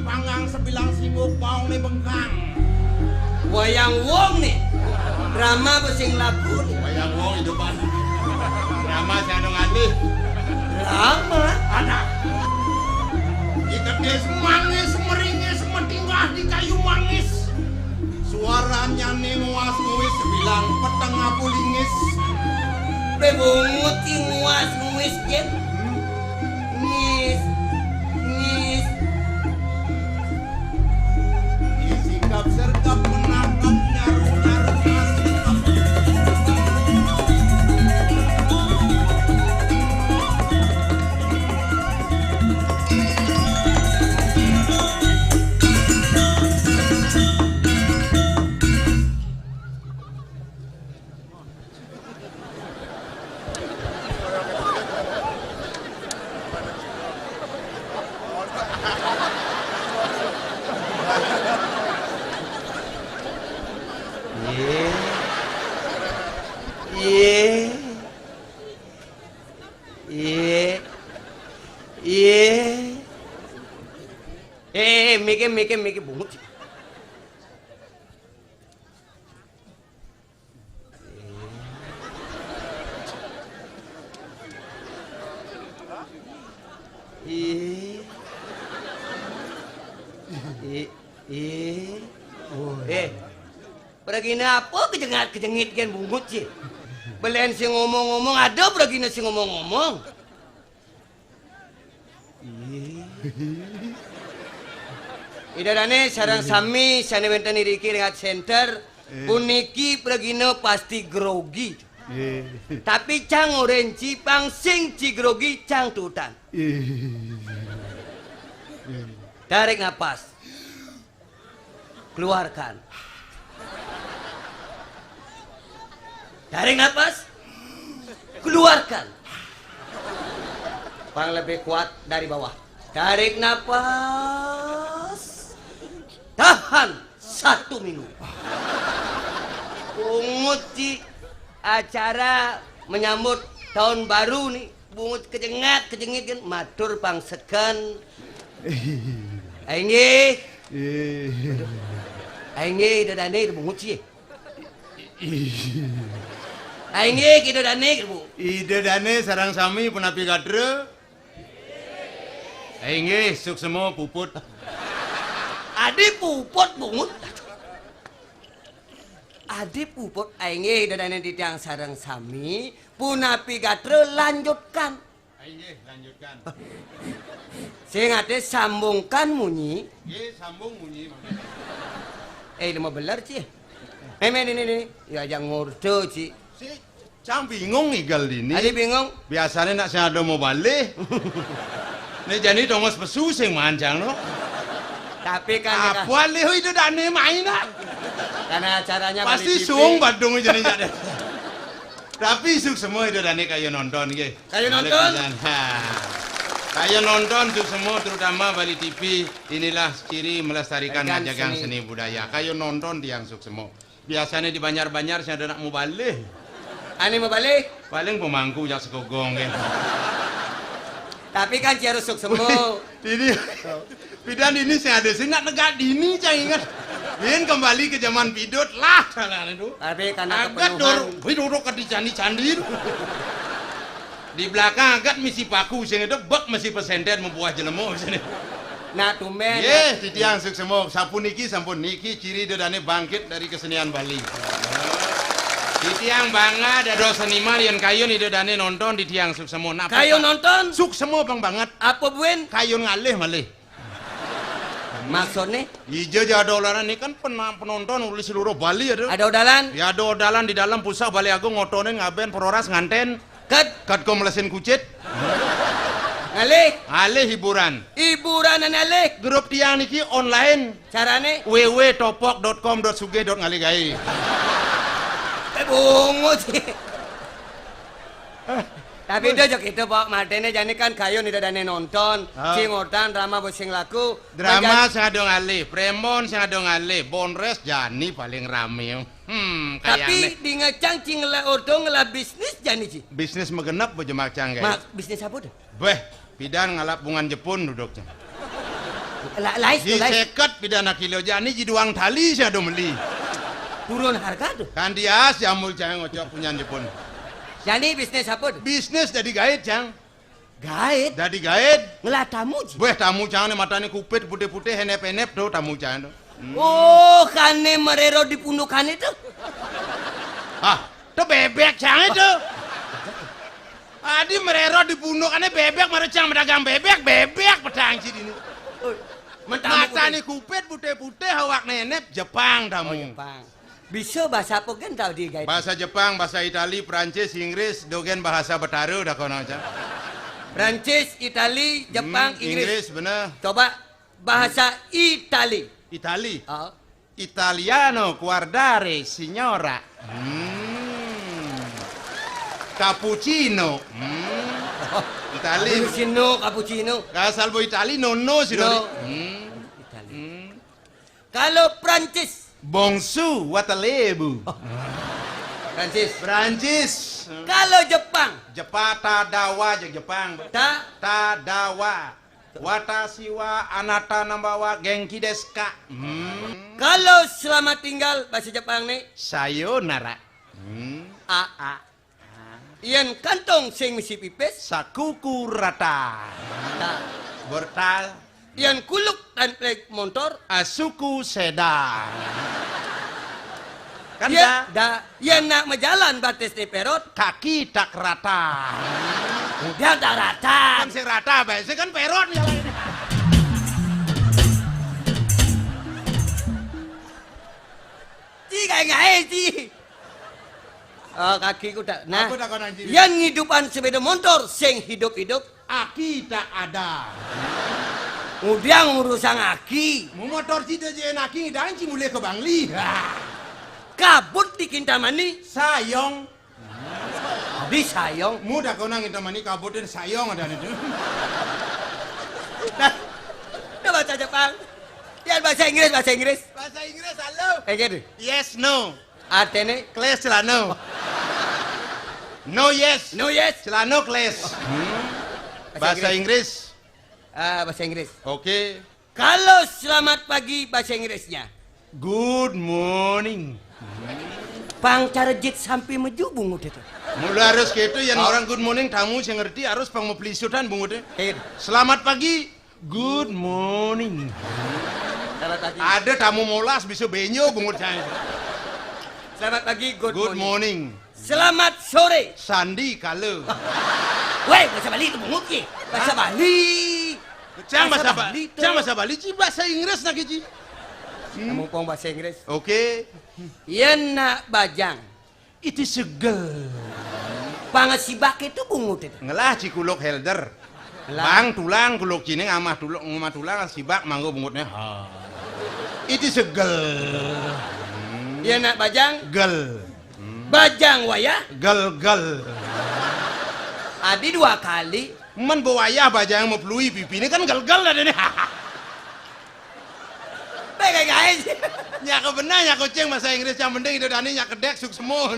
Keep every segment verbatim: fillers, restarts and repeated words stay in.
Panggang sebilang sibuk, baongné bengkang. Wayang wong né. Drama apa sing laku né? Wayang wong idupan. Drama sing anu ngalih. Drama? Ada. Di kedis mangis, meringis, metinggah di kayu mangis. Suaranyané nguas-nguis, sebilang peteng abu lingis. Bé bungut ki nguas-nguis, Jén. Ngis, ngis. Disikap serkap menangkap nyaru-nyaru nasib. Yé. Yé. Yé. Yé. Eh, eh, miki, miki, miki, bungut. Ih. Ih, ih. Eh, pragina apa kejengat-kejengit gén bungut sih? Belén sing ngomong-ngomong, ada pragina sing ngomong-ngomong. Ih. Ida dané sareng sami sané wénten iriki ring Art Center, puniki pragina pasti grogi. Tapi cang orén ci, pang sing ci grogi, cang tutan. Tarik napas. Keluarkan. Tarik napas. Keluarkan. Pang lebih kuat dari bawah. Tarik napas. Tahan satu minggu. Bungut ci, acara menyambut tahun baru nih. Bungut kejengat, kejengit kan, matur pang seken. Inggih. Inggih, Ida dané, bungut sih. Inggih, Ida dané, Bu. Ida dané sareng sami punapi gatra? Inggih, suksma puput. Adi puput, bungut. Adi puput, inggih, Ida dané titiang sareng sami punapi gatra, lanjutkan. Inggih, lanjutkan. Sing ati sambungkan munyi. Nggih, sambung munyi, Mas. Eh, lima beler, Ci. Mémé, ini, ini. Ya, aja ngordo, Ci. Si, cang bingung igel dini. Adi bingung. Biasané nak sing ada mau balik. Né jani tongos pesu sing manjang, no. Tapi kan apa alih itu dané main, nak? Karena acaranya pasti Bali T V. Suung Badung jani jadé. Tapi suksma Ida dané kaya nonton, nggih. Kaya nonton? Ha. Kaya nonton suksma, terutama Bali T V. Inilah ciri melestarikan, ngajagang seni budaya. Kaya nonton tiang suksma. Biasané di Banjar-Banjar sing ada nak mubalih. Ané mubalih? Paling pemangku jak sekogong, nggih. Tapi kan ci harus suksma. Dini, pidan dini sing ada sing nak negak dini, cang inget. Yén kembali ke zaman pidut lah, salah itu. Tapi karena agat kepenuhan. Dor, wih, duduk ke di candi-candi. Di belakang agat misi paku, sing itu bek misi pesenden membuah jelema sini. Nah, tumbén. Yeh, titiang suksma. Sapuniki sampun niki ciri Ida dané bangkit dari kesenian Bali. Titiang bangga dados seniman yén kayun Ida dané nonton titiang suksma. Napa, kayun nonton? Suksma pang banget. Apa buin? Kayun ngalih malih. Maksudné? Ija ja ada olahan, ini kan pena-, penonton uli seluruh Bali ada. Ada odalan? Ya, ada odalan di dalam pusat Balé Agung, ngotonin, ngabén, peroras, nganten. Ket? Ket ko melesin kucit. Ngalih? Ngalih hiburan. Hiburan ané alih. Grup tiang niki online. Carané? W W topok dot com dot sugih dot ngalih gaé. Eh, bungut. Tapi udah aja gitu, Pak. Martene jani kan kayun Ida dané nonton. Ah. Sing ngotan drama bos sing laku. Drama sing ada ngalih, prémbon sing ada ngalih, bonres jani paling ramé. Hmm, tapi kayaknya di ngecang cing ngela ordo ngela bisnis jani, Ci. Bisnis magenep, Bu Jemak Cang, guys. Ma-, bisnis apa tuh? Beh, pidan ngalap bungan Jepun duduk, Cang. La-, lais to, lais. Ji seket pidan sakilo, jani ji duang tali sia do meli. Turun harga to. Kan dia si Amul cang ngocok punyan jepun. Jani bisnis apa to? Bisnis dadi gaid, cang. Gaid? Dadi gaid. Ngelah tamu ji. Weh, tamu cang ne matane kupit putih-putih, henep-henep to tamu cang to. Hmm. Oh, kane merero di pundukane to. Ah, to bebek cang to. Adi merero di pundukane bebek, mara cang madagang bebek, bebek petang ji dini. Oh, mentang matane kupit putih-putih, awak henep, Jepang tamu. Oh, Jepang. Bisa bahasa apa gen tau di gaid? Bahasa Jepang, bahasa Itali, Perancis, Inggris, dogen bahasa Betara dah kau nak cang. Perancis, Itali, Jepang, hmm, Inggris. Inggris, benar. Coba bahasa Itali. Itali. Oh. Italiano, guardare, signora. Hmm. Cappuccino. Hmm. Itali. Cappuccino, cappuccino. Asal bo Itali, no, no, si no. Hmm. Itali. Hmm. Kalau Prancis? Bonsu, watalebu. Prancis. Prancis. Kalau Jepang? Jepata dawa je Jepang. Ta? Tadawa. Watashi wa anata namba wa genki desu ka? Hmm. Kalau selamat tinggal, bahasa Jepang ne? Sayonara. Hmm. A, a. Yan kantong sing misi pipis? Sakuku rata. Rata. Berta. Yan kuluk tanpleg montor? Asuku seda. Kan ya, da. Da. Yan nak majalan batis di perot? Kaki tak rata. Udah tak rata. Kan sing rata, bae. Sing kan perot nih. Ji, kayak nggak, eh, ji. Oh, kaki ku tak. Nah, aku tak kena ji. Yan ngidupan sepeda motor, sing hidup-hidup. Aki tak ada. Udah ngurusang aki. Mau motor ji de je aki, dan ji mulai ke Bangli. Kabut di Kintamani. Sayong. Di sayong. Mudah kau nang Kintamani kabutin sayong ada itu. Nah, udah bahasa Jepang. Ya, bahasa Inggris, bahasa Inggris. Bahasa Inggris, halo. Eh, gitu. Yes, no. Artinya? Kles celano. No yes. No yes. Celano kles. Hmm. Bahasa Inggris. Ah, bahasa Inggris. Oke. Kalau selamat pagi bahasa Inggrisnya? Good morning. Pang cara jit sampai meju bungut itu. Mula harus gitu, yang orang good morning tamu sing ngerti harus pang mau pelisutan bungutnya. Kayak gitu. Selamat pagi. Good morning. Selamat pagi. Ada tamu molas bisa benyo bungut saya. Selamat pagi, good morning. Good morning. Selamat sore. Sandi kala. Weh, bahasa Bali itu bungut ye. Bahasa Bali. Cang bahasa Bali. Cang bahasa Bali, ci bahasa Inggris nak ci. Mumpung bahasa Inggris. Oke. Yan nak bajang. Iti segel. Pangasibak itu bungut itu. Ngelah ci kuluk helder. Ngelah. Bang tulang kuluk cini ngamah tuluk ngamah tulang sibak manggo bungutnya. Ha. Iti segel. Yan nak bajang? Gel. Bajang wayah? Gel gel. Adi dua kali. Men bo wayah bajang mau pelui pipi ini kan gel gel ada nih. Baik, guys. Nyak benar, nyak kucing bahasa Inggris yang penting itu dani nyak kedek suk semua.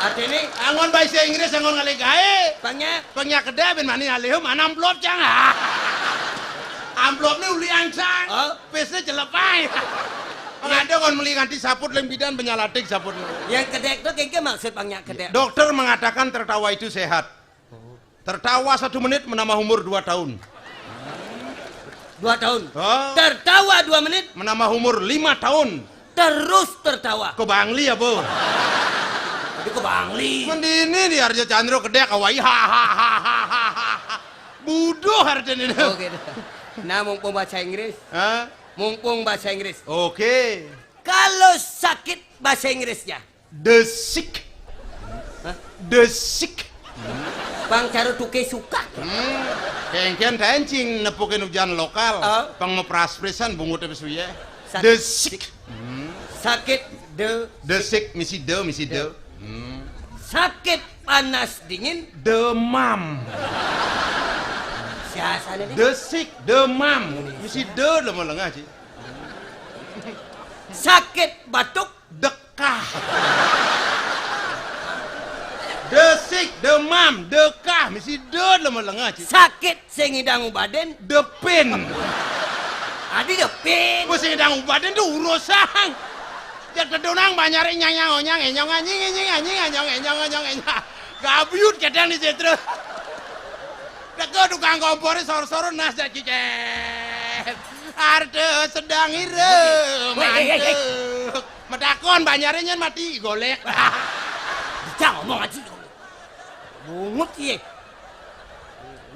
Artinya? Angon bahasa Inggris, angon ngalih gae. Pang nyak? Pang nyak kedek, bin mani alihum, mana amplop cang. Amplop ni uli ancang. Oh. Pesnya celepai. Pang ada kon meli nganti saput lem bidan penyalatik saput. Yang kedek tu kengke maksud pang nyak kedek? Dokter mengatakan tertawa itu sehat. Tertawa satu menit menambah umur dua tahun. Dua tahun. Oh. Tertawa dua menit. Menambah umur lima tahun. Terus tertawa. Ke Bangli apa? Jadi ke Bangli. Mendini di Arjo Chandra kedek awai ha ha ha ha ha ha. Buduh artinya. Oke. Nah, mumpung bahasa Inggris. Hah? Mumpung bahasa Inggris. Oke. Kalau sakit bahasa Inggrisnya? Desik. Hah? Desik. Bang cara tuke suka. Hmm. Kengken tancing nepukin hujan lokal. Oh. Pang mepras-presan bungut habis uye. Sakit. Desik. Hmm. Sakit de. Desik misi de, misi de. De. Hmm. Sakit panas dingin. Demam. Siasane nih. Desik, demam. Indonesia. Misi de lemah lengah, Ci. Sakit batuk. Dekah. Desik, demam, dekah, misi de lemah lengah, Ci. Sakit sing idang ubaden. Depin. Adi depin. Wis sing ndang ubatin tuh urusang. Cek tedunang banjare nyanyang onyang enyong anjing enying anjing anyong enyong onyong enyong. Gabyut kadang di situ. Teko tukang kompore sor-sor nas dak kicet. Arte sedang ire. Weh, weh, weh, weh. Mantuk. Metakon banjare nyen mati golek. Jangan ngomong aja. Bungut ye.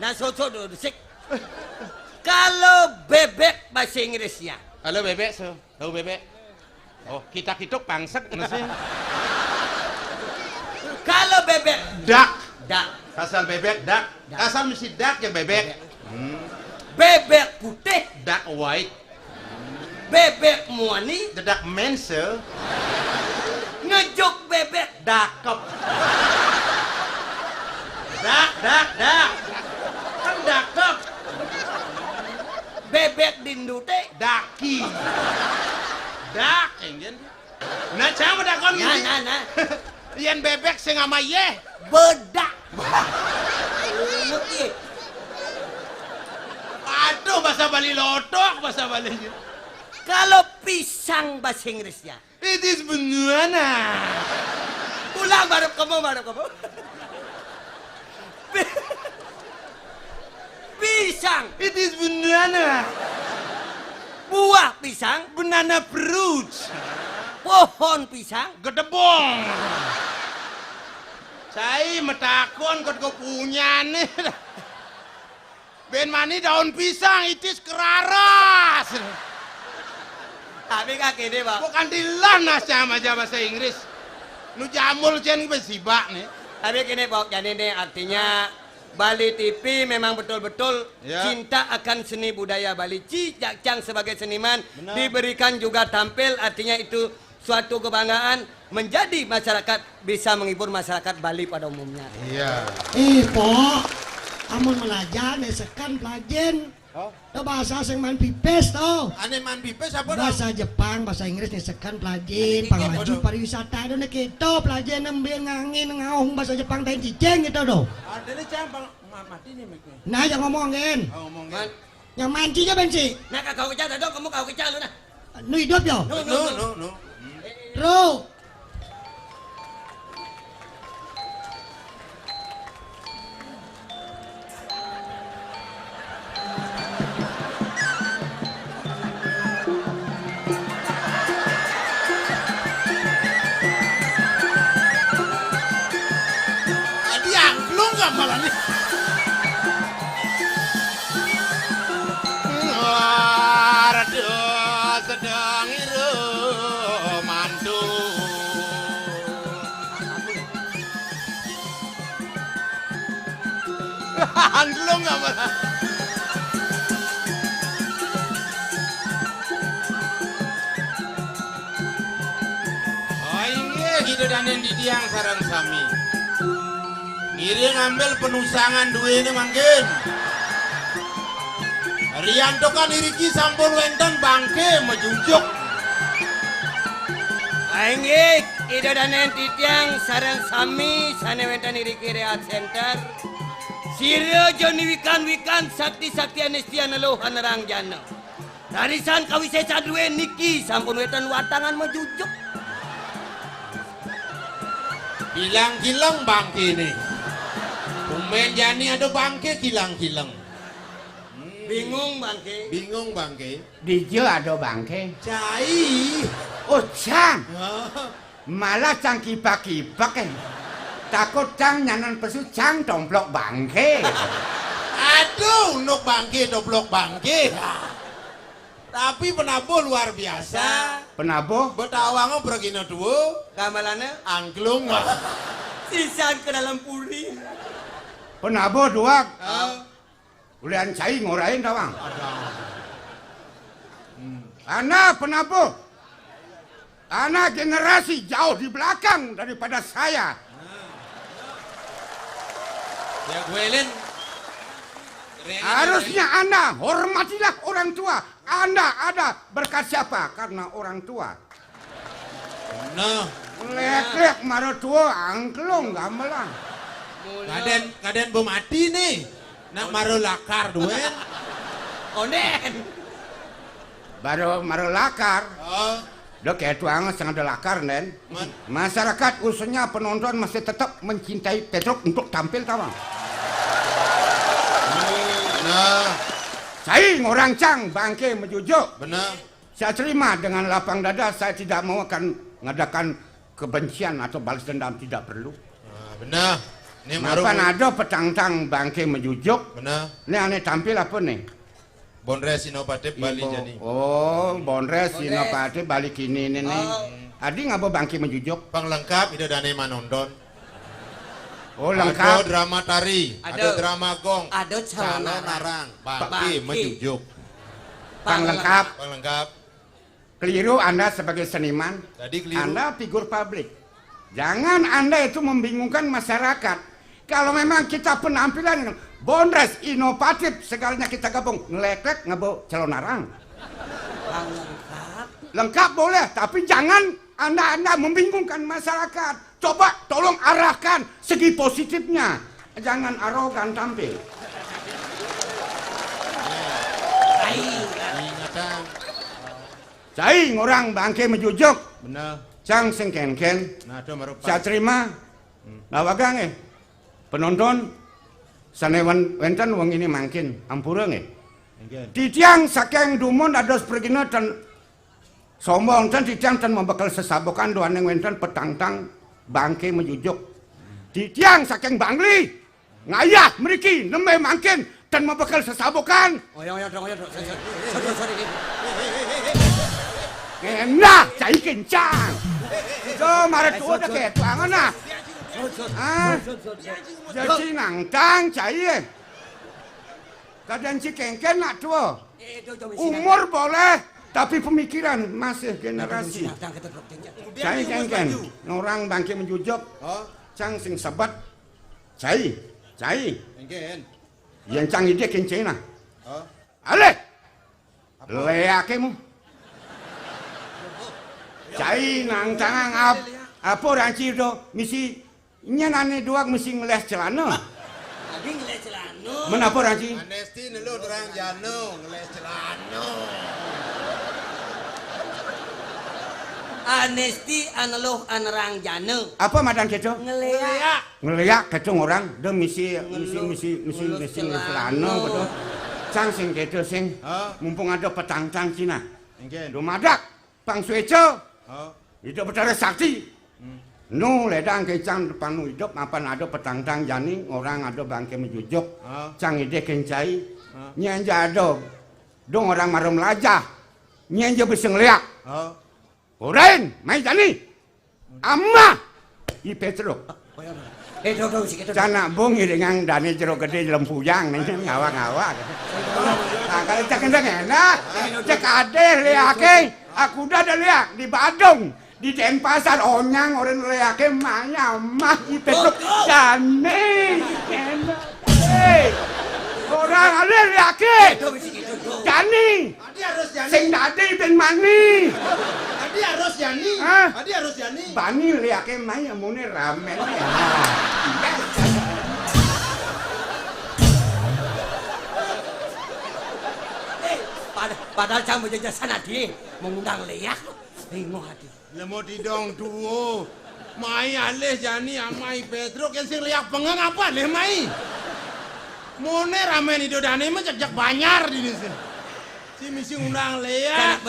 Nah, soco do desik. Kalau bebek bahasa Inggrisnya. Halo bebek, so. Tahu bebek? Oh, kita kituk pangsek, nasi. Kalau bebek. Dak. Dak. Asal bebek, dak. Dak. Asal mesti dak yang bebek. Bebek. Hmm. Bebek putih. Dak white. Bebek muani. Dedak mense. Ngejuk bebek. Dakep. Dak, dak, dak. Kan dakep. Bebek dindu teh. Daki. Dak, enggen. Nah, cang bedakon. Nah, gitu. Nah, nah. Yen bebek sing ama ye. Bedak. Ngerti? Aduh, bahasa Bali lotok, bahasa Bali. Kalau pisang bahasa Inggrisnya? It is banana. Ulang baru kamu, baru kamu. Pi-, pisang. It is banana. Buah pisang. Banana fruit. Pohon pisang. Gedebong. Saya metakon kot kepunyane. Ben mani daun pisang, itis keraras. Tapi kan gini, Pak. Bukan dilah nasnya sama aja bahasa Inggris. Nu jamul jen besibak nih. Tapi gini, Pak, jadi ini artinya Bali T V memang betul-betul, ya, cinta akan seni budaya Bali. Ci, Cak Cang sebagai seniman, benar, diberikan juga tampil, artinya itu suatu kebanggaan menjadi masyarakat, bisa menghibur masyarakat Bali pada umumnya. Iya. Eh, Pok, amun melajar nesekan pelajin. Oh. To bahasa sing man pipis to. Ane man pipis apa to? Bahasa Jepang, bahasa Inggris nesekan pelajin, ane pang maju pariwisata to nek to pelajin nembe ngangin ngaung bahasa Jepang tain cicing gitu to. Adene cang pang ma-, mati nih mikir. Nah, yang ngomongin. Oh, ngomongin. Yang mancingnya benci. Nah, kagak kecil, tadi kamu kagak kecil lu nah. Nu hidup ya? Nu, nu, nu, nu. Bro. Adi angklung gak malah nih? Wardo sedang iru mantu. Angklung apa? Oh, inggih, Ida Danen Didiang sareng sami. Ngiring ambil penusangan duene mangkin. Riantukan iriki sampun wenten bangke majujuk. Inggih, Ida Danen Titiang sareng sami sane wenten iriki Rehat Center. Sira joni wikan-wikan sakti-sakti anestian leluh anerang jana. Tarisan kawisesan duwe niki sampun weten watangan majujuk. Kilang-kilang bangkene. Tumben jani ada bangke kilang-kilang. Hmm. Bingung bangke. Bingung bangke. Dija ada bangke. Cai. Oh, cang. Hah? Malah cang kibak-kibak, eh. Takut cang nyanan pesu, cang domplok bangke. Aduh, nuk bangke, domplok bangke. Tapi penabuh luar biasa. Penabuh? Betawang pragina dua. Gamelane? Angklung. Sisan ke dalam puri. Penabuh dua. Oh. Ulian cai ngorain tawang. Ada. Hmm. Ana penabuh. Ana generasi jauh di belakang daripada saya. Ya, gue, Lin. Harusnya Anda hormatilah orang tua. Anda ada berkat siapa? Karena orang tua. Nah. Leklek mara tua angklung gamelan. Kaden, kaden belum mati nih. Nak mara lakar duen. Onden. Baru mara lakar. Oh. Dah kayak tuang sing ada lakar, Nen. Man. Masyarakat khususnya penonton masih tetap mencintai Petruk untuk tampil, tawang. Nah. Saya orang cang bangke majujuk. Benar. Saya terima dengan lapang dada, saya tidak mau akan ngadakan kebencian atau balas dendam, tidak perlu. Ah, benar. Ini baru. Napa ada petangtang bangke majujuk? Benar. Ini aneh tampil apa nih? Bondres inovatif Bali Ibu. Jadi. Oh, Bondres. Bondres. Inovatif Bali kini ini nih. Oh. Adi ngapa bangke majujuk? Pang lengkap, ida dane manonton. Oh, lengkap. Ada drama tari, ada. Ada drama gong, ada calon calon arang. Arang, bangke. Bangke. Majujuk. Pang lengkap. Pang lengkap. Keliru Anda sebagai seniman. Tadi keliru. Anda figur publik. Jangan Anda itu membingungkan masyarakat. Kalau memang kita penampilan Bondres, inovatif, segalanya kita gabung, ngeleklek, ngebo calon arang. Bang, lengkap. Lengkap boleh, tapi jangan Anda-Anda membingungkan masyarakat. Coba tolong arahkan segi positifnya. Jangan arogan tampil. Baik. Ingatan. Cai ngorang bangke majujuk. Benar. Cang sing kenken. Nah, do marupa. Saya terima. Hmm. Nah, wagang, eh. Penonton, sane wen-, wenten wong ini mangkin, ampura nggih. Nggih. Titiang saking dumun dados pragina ten sombong ten titiang ten membekel sesabukan duaning wenten petangtang bangke majujuk. Titiang saking Bangli, ngayah mriki nembe mangkin ten membekel sesabukan. Oya, oya, dong, oya, dong. Sorry, sorry, sorry. Ngenah, cai kencang. Jo, mara tua dah ketuangan nah. Ah, jadi nangtang cai, eh. Kadang si kengken nak tua. Umur boleh, tapi pemikiran masih generasi. Cai kengken, orang bangke majujuk. Oh. Cang sing sebet. Cai, cai. Kengken. Yang cang ide kencena. Oh. Aleh. Apa? Leake mu. Cai nang tangang ap-, apa ranci do misi nyen ane duak mesti ngeles celana. Tadi ngeles celana. Menapa ranci? Anesti nelu terang jana ngeles celana. Anesti aneluh anerang jana. Apa madan keto? Ngeleak. Ngeleak keto orang, de misi, misi, misi, misi, ngeles celana, betul. Cang sing keto sing, mumpung ada petangtang Cina. Nggih. Dumadak, pang sueca. Oh. Ida Betara Sakti. Hmm. Nu ledang kecang depan nu idup, mapan ada petangtang jani, orang ada bangke majujuk. Oh. Cang ide kencai. Oh. Nyen ja ada. Dong orang marum lajah. Nyen ja bisa ngeliak. Oh. Orain, mai jani. Amah! I Petruk. Eh, do, do, sikit, do. Canak bung iringang dane jero gede lempuyang nih, ngawak-ngawak. Nah, kalau cak kenceng enak, cak ade leake, aku udah ada leak di Badung, di Denpasar, onyang orang leake, maya mah I Petruk jane. Enak. Eh, orang ale leake. Jani. Adi harus jani. Sing dadi ben mani. Adi harus jani. Hah? Adi harus jani. Bani leake mai amune ramen. Eh, pada-, padahal cang bejajasan adi, mengundang leak. Bingung adi. Lemo didong duo. Mai alih jani amai Petruk yang sing leak pengeng apa alih mai? Mone ramen ido dane mah jak-jak banyar dini sih. Si misi undang leak.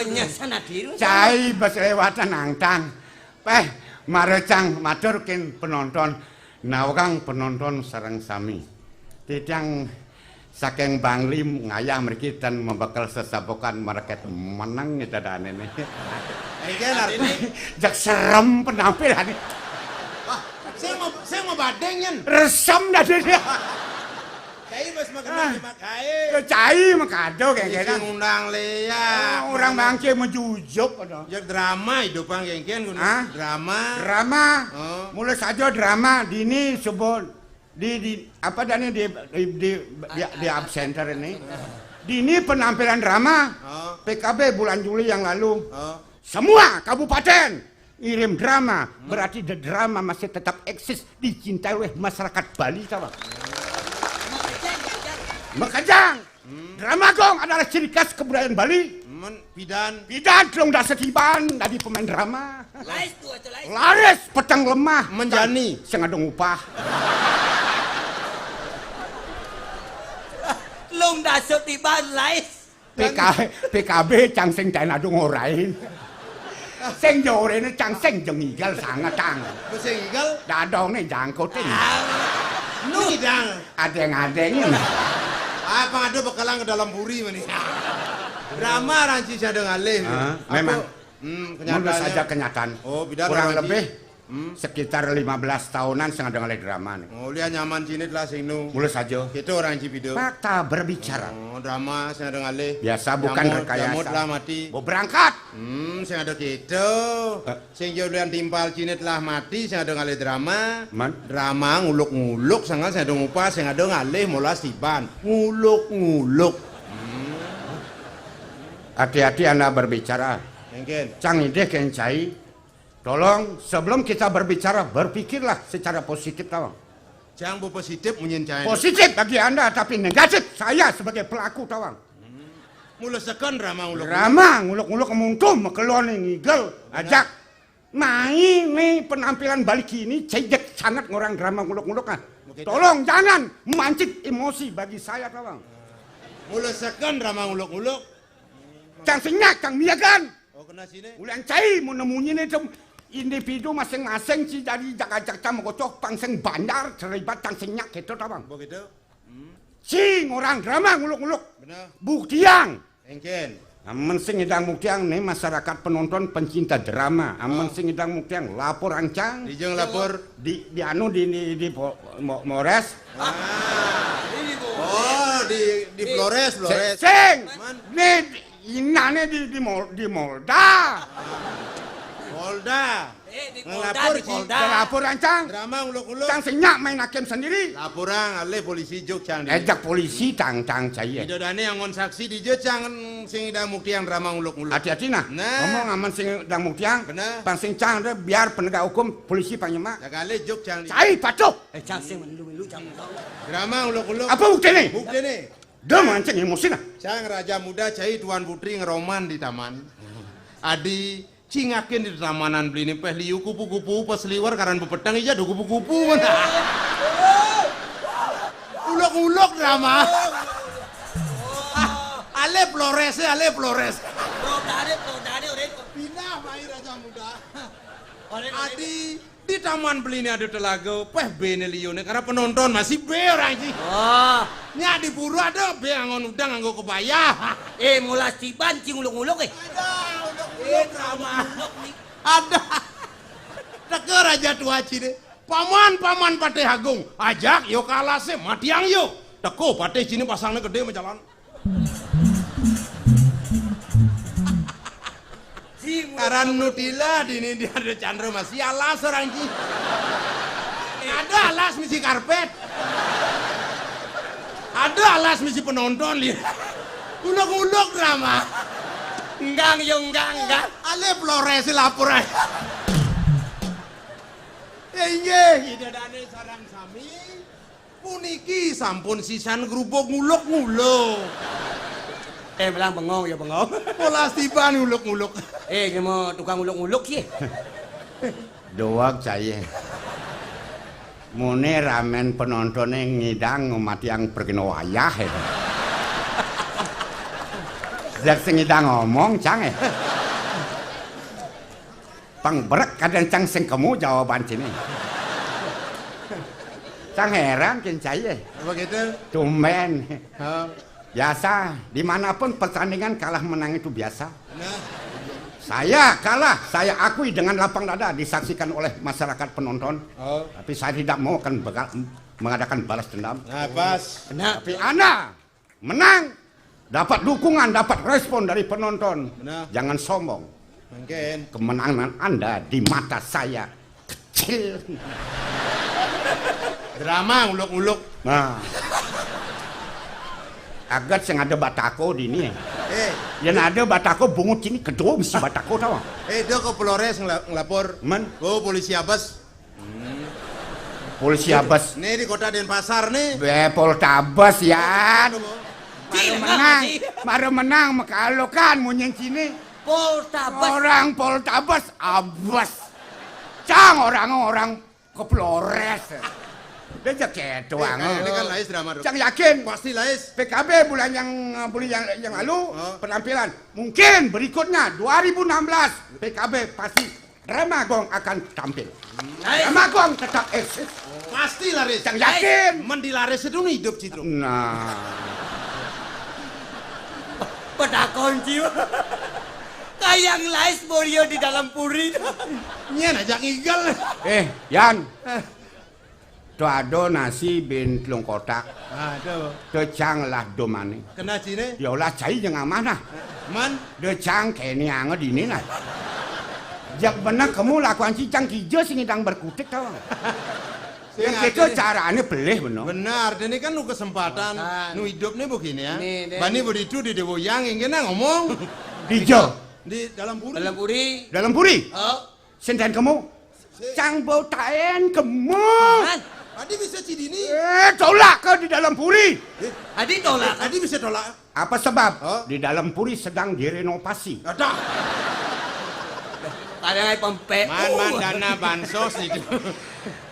Cai bes lewatan angtang. Peh, marecang matur kin penonton. Nawang penonton sareng sami. Titiang saking Bangli ngayah mriki ten membekel sesabukan market meneng ita dane ne. Iki artine jak serem penampilane. Wah, sing mau, sing mau badeng yen. Resem dadi dia. Cai bes makan. Ah. Kae. Ke cai makado kayak gitu. Sing undang leak. Oh, orang bangke majujuk ada. Jak drama hidupan kengken guna. Hah? Drama. Drama. Oh. Mulai saja drama dini sebut di, di apa dane di, di, di, di, di absenter ini. Dini penampilan drama. Oh. P K B bulan Juli yang lalu. Oh. Semua kabupaten ngirim drama, berarti the drama masih tetap eksis, dicintai oleh masyarakat Bali, tahu? Makejang. Drama gong adalah ciri khas kebudayaan Bali. Men pidan. Pidan telung dasa tiban dadi pemain drama. Lais tuh, atuh lais. Laris peteng lemah. Menjani. Sing ada ngupah. Telung dasa tiban lais. P K, P K B cang sing taén adu ngorain. Sing joréné cang sing jengigel sanget tang. Sing igel? Dadongné jangkutin. Ah, nu idang. Adéng-adéngin. Apa ada bekelang ke dalam puri mani? Drama ranci sadang alih. Ah, memang. Hmm, kenyataannya. Menurut saja kenyataan. Oh, bidang kurang lebih sekitar lima belas tahunan sing ada ngalih drama nih. Oh, lihat nyaman sini telah sing nu. Mulus aja. Kita orang Cipiduk. Fakta berbicara. Oh, drama sing ada ngalih. Biasa bukan rekayasa. Nyamut lah mati. Mau berangkat. Hmm, sing ada kita. Eh. Sing jauh lian timpal sini telah mati, sing ada ngalih drama. Man? Drama nguluk-nguluk, sing ada ngupah, sing ada ngalih molas tiban. Nguluk-nguluk. Hmm. Hati-hati Anda berbicara. Mungkin. Cang idih kén cai. Tolong, sebelum kita berbicara, berpikirlah secara positif, tawang. Cang bu positif munyin cai. Positif bagi Anda, tapi negatif saya sebagai pelaku, tawang. Mula seken drama nguluk-nguluk. Drama nguluk-nguluk muntu makelon ngigel ajak. Mai nih penampilan balik ini cejek sangat ngorang drama nguluk-nguluk ah. Tolong jangan memancing emosi bagi saya, tawang. Mula seken drama nguluk-nguluk. Cang senyak, cang miagan. Oh, kena sini. Ulian cai mau nemunyi nih tem individu masing-masing ci jadi jak-ajak cang megocoh pang sing banjar terlibat cang senyak gitu, tawang. Begitu. Ci ngorang drama nguluk-nguluk. Benar. Buktiang. Engken. Amen sing ngidang buktiang nih masyarakat penonton pencinta drama. Amen sing ngidang buktiang lapor ancang. Dijeng lapor. Di, di anu di, di, di po, mo, Mores. Ah, ini bu. Oh, di, di Flores, Flores. Sing. Man. Nih inane di, di mol, di Molda. Molda. Eh, di Polda, ngelapor di Polda. Ngelapor ancang. Drama nguluk-nguluk. Cang senyak main hakim sendiri. Laporan alih polisi juk cang di. Ejak polisi tang tang cai. Idodane angon saksi di je cang sing ida mukti yang drama nguluk-nguluk. Hati-hati nah. Nah. Ngomong aman sing ida mukti yang. Benar. Pang sing cang ada biar penegak hukum polisi panyemak. Jaga alih juk cang di. Cai patuh. Eh, cang sing melu-melu cang. Drama nguluk-nguluk. Apa bukti nih? Bukti nih. Dah mancing emosi nah. Cang raja muda cai tuan putri ngeroman di taman. Adi cingakin di tamanan beli ni peh liu kupu-kupu pas liwar karan bepetang ija do kupu-kupu mana. Ulok-ulok drama. Ale Flores, ale Flores. Produk dari, produk dari, udah. Pindah main raja muda. Adi di taman beli ni ada telaga, peh be ni liu ni karena penonton masih be orang ji. Oh. Nya di pura ada be angon udang anggo kebaya. Eh, mulas tiban cing uluk-uluk eh. Ada uluk-uluk drama. Ada. Teka raja tua cine. Paman-paman Patih Agung, ajak yo kalah se matiang yo. Teko Patih cine pasangnya gede majalan. Karan nutila di ini dia ada Chandra masih alas orang ji. Ada alas misi karpet. Ada alas misi penonton li. Ulok-ulok drama. Enggang yo enggang enggang. Ale Flores lapor ae. Ya inggih, ida dane sarang sami. Puniki sampun sisan grubug nguluk-nguluk. Eh, belang bengong ya bengong. Polas tiban nguluk-nguluk. Eh, ini mau tukang nguluk-nguluk sih. Doak cai. Mune ramen penontonnya ngidang mati yang pergi wayah itu. Jak sing ngidang ngomong cang eh. Pang berek kadang cang sing kemu jawaban cini. Cang heran kin cai eh. Apa gitu? Tumben. Oh. Biasa, dimanapun pertandingan kalah menang itu biasa. Nah. Saya kalah, saya akui dengan lapang dada disaksikan oleh masyarakat penonton. Oh. Tapi saya tidak mau akan begal- mengadakan balas dendam. Nah, pas. Benar. Tapi Anda menang, dapat dukungan, dapat respon dari penonton. Benar. Jangan sombong. Mungkin. Kemenangan Anda di mata saya kecil. Drama nguluk-nguluk. Nah. Agat sing ada batako di ini. Eh. Yang ada batako bungut ini kedua mesti batako tahu. Eh, dia ke Flores ngela- ngelapor. Men? Oh, polisi abas. Polisi abas. Nih di kota Denpasar nih. Be, Poltabes ya. Mara menang, mara menang makalokan munyin ciné. Poltabes. Orang Poltabes, abes. Cang orang-orang ke Flores. Dia aja kéto. Eh, ini kan lais drama, Dok. Cang yakin. Pasti lais. P K B bulan yang, bulan yang, yang lalu, penampilan. Mungkin berikutnya dua ribu enam belas P K B pasti Drama Gong akan tampil. Lais. Drama Gong tetap eksis. Pasti laris. Cang yakin. Men di laris itu hidup, Citru. Nah. Petakon, Ciu. Kayang lais boyo di dalam puri. Nyén aja ngigel. Eh, Yan. To ado nasi bin telung kotak. Aduh. To cang lah domané. Kena ciné? Ya olah cai jeung amanah. Man? De cang kéné anget dini nah. Jak bener kamu lakuan cicang kija sing ngidang berkutik tau. Sing yang kéto akhirnya carané pelih bener. Benar, dan ini kan nu kesempatan, nu hidup nih begini ya. Bani begitu di Dewoyang, yang kena ngomong. Dija. Di dalam puri. Dalam puri. Dalam puri? Oh. Senten kamu. Cang bau taén kamu. Adi bisa cidini. Eh, tolak ke di dalam puri. Adi tolak. Adi bisa tolak. Apa sebab? Di dalam puri sedang direnovasi. Ada. Kadang aja pempek. Man, man, dana bansos itu.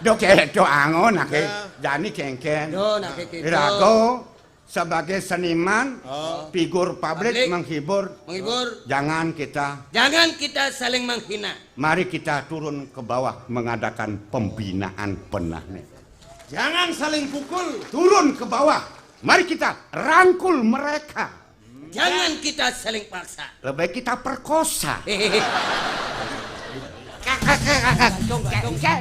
Dok, eh, do angon, nake. Jani kengken. Do, nake gitu. Irago, sebagai seniman, figur publik, menghibur. Menghibur. Jangan kita. Jangan kita saling menghina. Mari kita turun ke bawah mengadakan pembinaan benahnya. Jangan saling pukul. Turun ke bawah. Mari kita rangkul mereka. Jangan kita saling paksa. Lebih baik kita perkosa. Hehehe.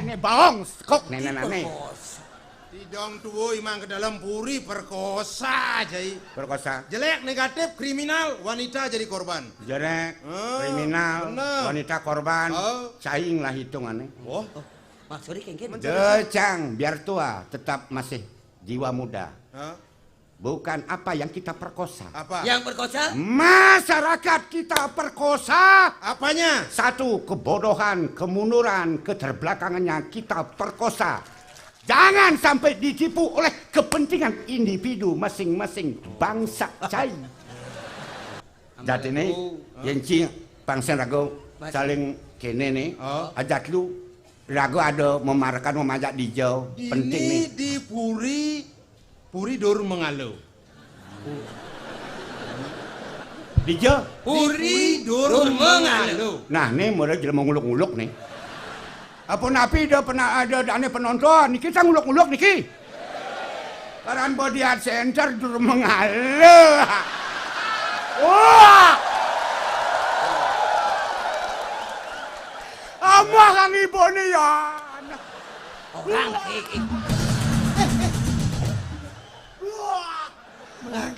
Ini baong, kok nenek-nenek. Perkosa. Tidong tuwo imang ke dalam puri perkosa, Jai. Perkosa. Jelek, negatif, kriminal, wanita jadi korban. Jelek, kriminal, wanita korban. Cai lah hitungannya. Wah. Maksudnya kengken. Decang, biar tua, tetap masih jiwa muda. Bukan apa yang kita perkosa. Apa? Yang perkosa? Masyarakat kita perkosa. Apanya? Satu, kebodohan, kemunduran, keterbelakangannya kita perkosa. Jangan sampai ditipu oleh kepentingan individu masing-masing bangsa cai. Jatine, yen ci pangsen rago saling kene ne, ajat lu rago ada memarakan memajak dijau, penting ne. Di puri, puri dur mengalo. Dijau? Puri dur mengalo. Nah, ne mula jelema nguluk-nguluk ne. Apa napi ada pena-, ada dane penonton? Niki sang nguluk-nguluk niki. Karan Body Art Center dur mengalo. Wah. Amah kang ibune ya. Orang iki. Wah.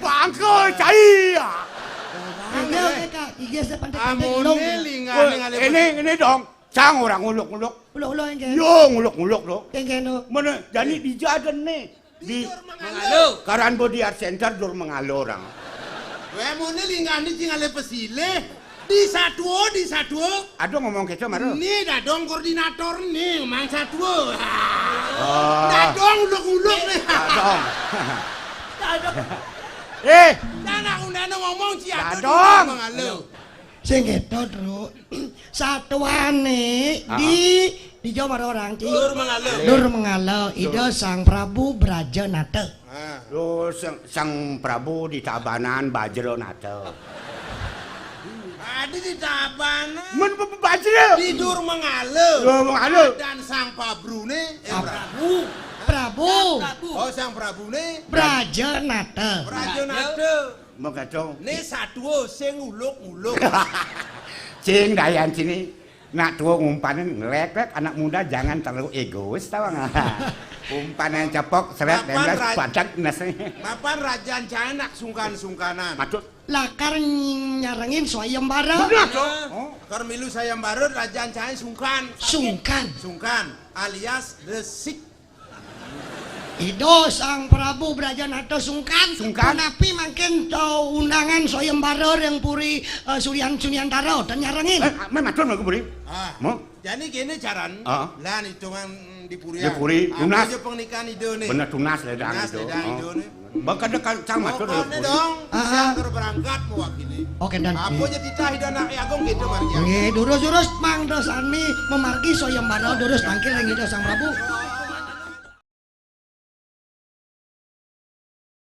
Bangke cai ya. Oke, oke, Kak. Iya, saya pandai-pandai. Amune lingane ngale. Ini, ini dong. Cang orang nguluk-nguluk. Uluk-uluk, nggih. Yo, nguluk-nguluk, lho. Nggih, nggih, no. Mana, jani dija ada ne. Di Mengalo. Karan Body Art Center dur mengalo orang. Weh, mune lingane sing ale pesile. Di satuo, di satuo. Aduh, ngomong keco, maro. Ni dadong koordinator ni, mang satuo. Oh. Dadong uluk-uluk ni. Dadong. Dadong. Eh. Anak undane ngomong si aduh dadong. Mengalo. Sing keto, Tru. Satuane di, di Jawa Barat orang, Ci. Dur Mengalo. Dur Mengalo, Ida Sang Prabu Brajanata. Ah. Lho, Sang, Sang Prabu di Tabanan Bajranata. Adi di Tabanan. Men, be-, be-, Bajra. Di Dur Mengalo. Dur Mengalo. Dan Sang Pabrune, eh, Prabu. Prabu. Oh, Sang Prabune. Brajanata. Brajanata. Mengkacau. Ni satuo sing nguluk-nguluk. Cing dayan sini. Nak tua ngumpanin ngelek-lek, anak muda jangan terlalu egois, tahu nggak? Umpanan cepok, seret, mapan dembes, raj-, padak, nasi. Mapan rajan cai nak sungkan-sungkanan. Maksud? Lakar nyarengin sayembara. Bener, Cok. Oh, kar milu sayembara rajan cai sungkan. Sungkan. Sungkan alias resik. Ida Sang Prabu Brajanata sungkan. Sungkan. Punapi mangkin tau undangan sayembara ring puri, eh, Suryan Sunyantara ten nyarengin. Eh, men matur mangga puri. Ah. Mo? Jani kene caran. Ah. Lan hitungan, mm, Di puri, di puri, tunas. Aja pernikahan Ida nih. Bener, tunas ledang. Tunas ledang Ida nih. Bakal dekat cang matur. Pokoknya dong, bisa berangkat mewakili. Oke, dan apa aja titah Ida anak agung gitu, Maria. Nggih, durus-durus mangda sami memargi sayembara, durus tangkil ring Ida Sang Prabu.